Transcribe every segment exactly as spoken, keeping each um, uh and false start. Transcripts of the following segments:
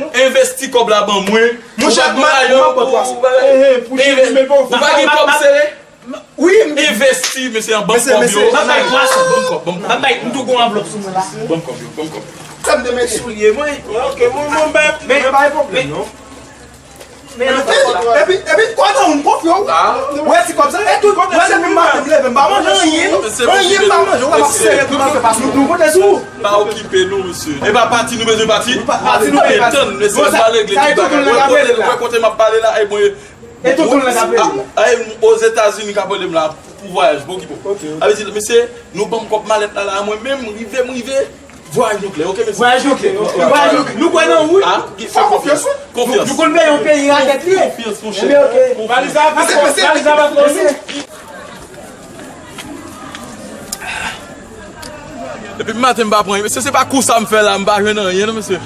Talè, envesti kòb la ban mwen. Monchè, ou pa gen kòb sere? Wi, m- Envesti, mesye, an banm kòb yo. Ban m kòb, ban m kòb, ban m kòb. Ban m kòb yo, ban m kòb. Sa m te mete. Soulye mwen. Ok, mwen, mwen, mwen, men pa gen pwoblèm, non. Epi, epi, kwa nan ou m konfye w. Wè ti kòb sa, e tout, wè depi maten m leve, m pa manje anyen, non. Anyen m pa manje, ou wè m ap sere pou m al fè pas nou, nou konte sou ou. Pa okipe nou, mesye. E pa pati nou bezwen pati. Pati nou bezwen pati. Tann, mesye, m pa regle tout bagay. Wè kote, wè kote m ap pale la, e mwen. E tonton nan k ap rele la. Ay, Ozetazini k ap rele m la pou vwayaj, bon ki bon. Ok, ok. Sa vle di, mesye, nou ban m kòb malèt la, la, mwen menm, m rive, m rive, vwayaj nou klè, ok, mesye? Vwayaj nou klè, ok. Vwayaj nou klè. Nou kwè nan ou, wi. Ah, fè konfyans, wi. Konfyans. Nou konn peye yon peyi rakèt li. Konfyans, monchè. Ebyen, ok. Valiz la, valiz la pa twò lou. Depi maten m pa pran, mesye, se pa kou sa m fè la, m pa jwenn anyen, non, mesye.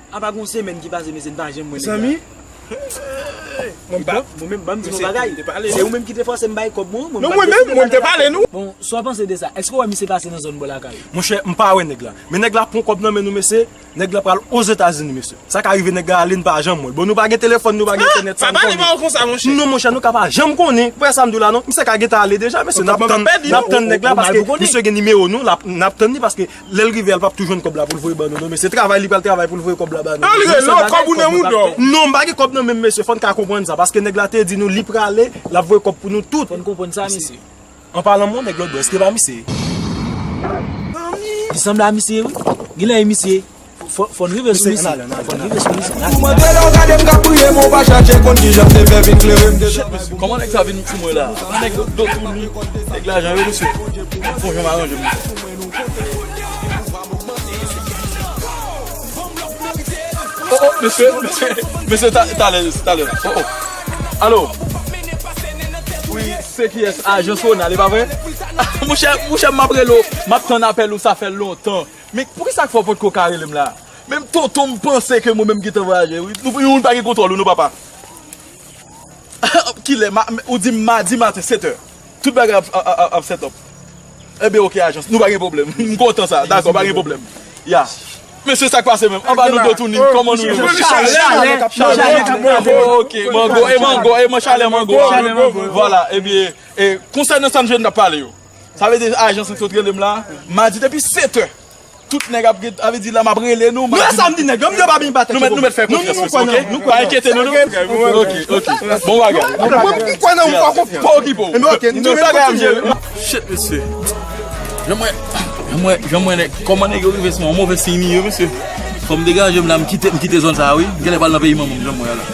Apa gon semèn ki pase, mesye, n pa janm wè nèg la. Zanmi? Mwen pa. Mwen menm, ban m di nou bagay. Se ou menm ki te fòse m bay kòb mwen. Non, mwen menm, mwen te pale nou. Bon, sa w panse de sa? Èske w wè misye pase nan zòn bò lakay ou? Monchè, m pa wè nèg la. Men nèg la pran kòb nan men nou, mesye. Nèg la pral Ozetazini, mesye. Sa ka rive nèg la ale, n pa janm wè l. Bon, nou pa gen telefòn, nou pa gen entènèt, sa n konnen. Pa pale pa w konsa, monchè. Non, monchè, nou ka pa janm konnen. Ou wè sa m di w la, non? Misye ka gentan ale deja, mesye. N ap tann, n ap tann nèg la, paske misye gen nimewo nou, l ap, n ap tann li, paske lè l rive a, l p ap tou jwenn kòb la pou l voye ban nou, non, mesye. Travay li pral travay pou l voye kòb la ban nou. Al rele w, kòb ou nan mouda w. Non, m pa gen kòb nan men m, mesye. Fò n ka konprann sa, paske nèg la te di nou li prale, l ap voye kòb pou nou tout. Fò n konprann sa, mesye. An palan mwen, nèg lòtbò, èske pa misye? Li sanble a misye, wi. Genlè e misye. Fò, fò n rive sou misye. Fò n rive sou misye. Ou mande lè w gade m k ap priye, men w pa chache konn kijan m te fè vin klere m te. Shit, mesye, kòman nèg sa vin sou mwen la? Nèg do tounen, nèg lajan yo, mesye. Fò jan m aranje m. Oh, oh, mesye, mesye, mesye, ta- talè, talè. Oh, oh. Alo? Wi, se kiyès? Ajans Ronald, e pa vre? Monchè, monchè, m ap rele w, m ap tann apèl ou, sa fè lontan. Men poukisa k fè w potko ka rele m la? Menm tonton m panse ke mwen menm gentan vwayaje, wi. Nou, nou pa gen kontwòl, wi, nou papa. Kilè? Ma- Ou di m madi maten, sèt è. Tout bagay ap, ap, ap, ap set up. Enben, oke, ajans. Nou pa gen pwoblèm. M kontan sa. Dakò, pa gen pwoblèm. Ya. Mesye, sa k pase menm? Anba nou do tounen, kòman nou ye? Chalè, chalè, chalè. Oh, oke, mango, e mango, e man chalè mango a. Chalè mango. Vwala, ebyen, e konsènan sa n jwenn n ap pale yo. Sa vle di ajans sot rele m la, madi depi sèt è. Tout nèg ap gen, sa vle di la m ap rele nou. Nou wè sa m di nèg yo, m di yo pa vin batay. Nou mèt, nou mèt fè konfyans, mesye, oke? Pa enkyete nou, non? Oke, oke. Bon bagay. Mwen, m kwè nan ou, m fè konfyans. Pa okipe w. Enben, oke, nou tout bagay ap jere. Shit, mesye. Jan mwen, jan mwen, jan mwen, nèg, kòman nèg yo rive sou mwen? Move siy m ye, mesye. Fò m degaje m la, m kite, m kite zòn sa a, wi. M genlè pral nan peyi manman m, jan mwen la.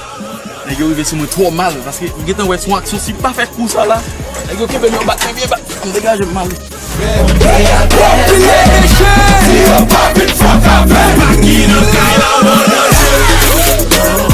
Nèg yo rive sou mwen twò mal, paske m gentan wè se yon aksyon, si m pa fè kou sa la, nèg yo kenbe m, yo bat mwen byen bat, m degaje m mal. Population! Si yo pa vin fòk avè m, pa ki nan kay la, w an danje.